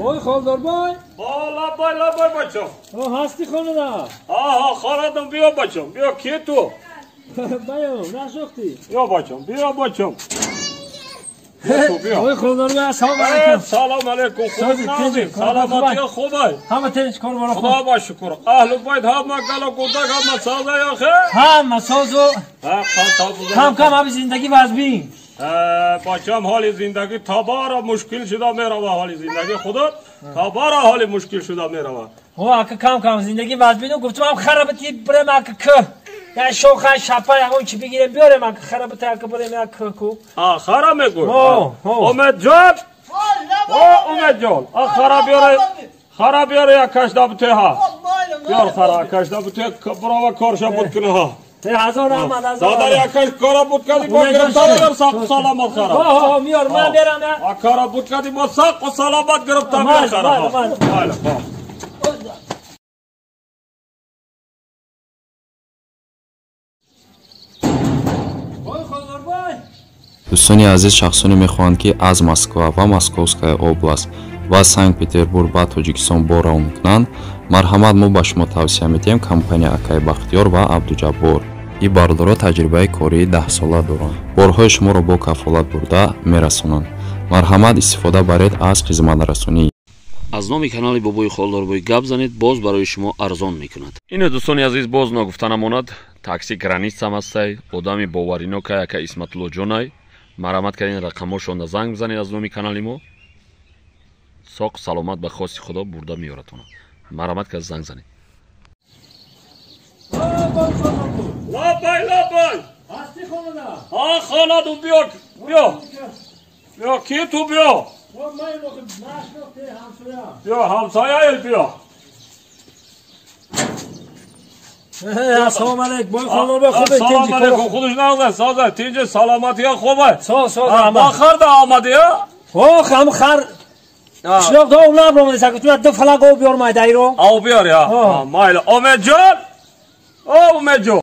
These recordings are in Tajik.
Ой Холдорбой. Лабай, лабай бачам. О ҳасти хонада. Аҳа, хонадам, биё бачам, биё ки ту? Баё, нашохтӣ. Биё бачам, биё бачам. Ой Холдорбой, ассалому алайкум. Салом алайкум. Хуб, саломатӣ хубай. Ҳама тинч, кор бора хуб. Худо ба шукр. Аҳлу байт ҳама гала гудак ҳама соза ё хе? Ҳама созу. Кам кам ҳами зиндагӣ вазбин. Бачам ҳоли зиндагӣ табара мушкил шуда мерава, ҳоли зиндагӣ худат табара ҳоли мушкил шуда мерава. Ҳо ака кам кам зиндагӣ вазбин, гуфтам ҳам харабати бирем ака к. Я шоха шапа ягон чи бигирем биёрем ака харабати ака бирем як ку. А хара мегӯй. Умед ҷон. О Умед ҷон, а хара биёре. Хара биёре як кашда бутеҳа. Биёр хара кашда бутеҳ барова корша буд кунаҳа. Ҳазор раҳмат, ҳазор. Дадар якаш кора буд кади бо гирифтар сақ саломат хара. Ҳо, миёр, ман берам. А кора буд кади бо сақ саломат гирифтар хара. Майли, хо. Дӯстони азиз, шахсоне мехоҳанд, ки аз Москва ва Московская область ва Санкт-Петербург ба Тоҷикистон бор равон кунанд, марҳамат, мо ба шумо тавсия медиҳем компания Акай Бахтиёр ва Абдуҷаббор. Ин бародаро таҷрибаи кории 10сола доранд. Борҳои шуморо бо кафолат бурда мерасонанд. Марҳамат, истифода баред аз хизматрасонӣ. Аз номи канали Бобои Холдорбой гап занед, боз барои шумо арзон мекунад. Ине дӯстони азиз, боз ногуфта намонад, такси границам ҳастай, одами боваринокай ака Исматуллоҷонай. Марҳамат кардин рақамҳошонда занг бизанед аз номи канали мо. Соқ саломат ба хости Худо бурда меёратона. Марҳамат кард занг занед. Лабай, лабай. Ҳасти хонада. Ҳа хонадум, биё, биё. Биё ки ту биё. Биё ҳамсоя эл биё. Ассалому алайкум. Бой Холдорбой хуб Ассалому алайкум. Худаш нағз соза, тинҷи саломатия хубай. Соз, соз. Ба хар да омадия? Ох, ҳам хар. Қишлоқ да об набромада, сакутуна ду фалак об биёрмай дайро. Об биёр я. Майли. Умедҷон. О Умедҷон.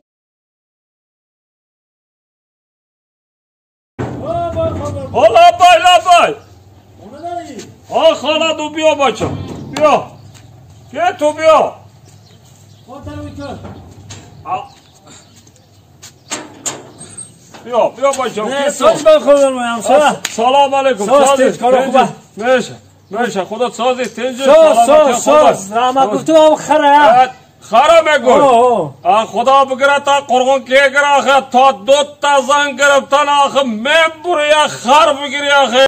О лабай, лабай. О хонаду биё бача. Биё. Ке ту биё. Биё, биё бача. Соз бой Холдорбой ҳамсоя. Салом алайкум. Соз, тинч, кор хуб. Меша. Меша, худат созӣ, тинҷи Соз, соз, соз. Раҳмат, гуфтум ҳам хара. Хара мегӯй. А Худо бигирад та қурғон кегир ахи, то дута зан гирифтан ахи, мебури я хар бигири ахи.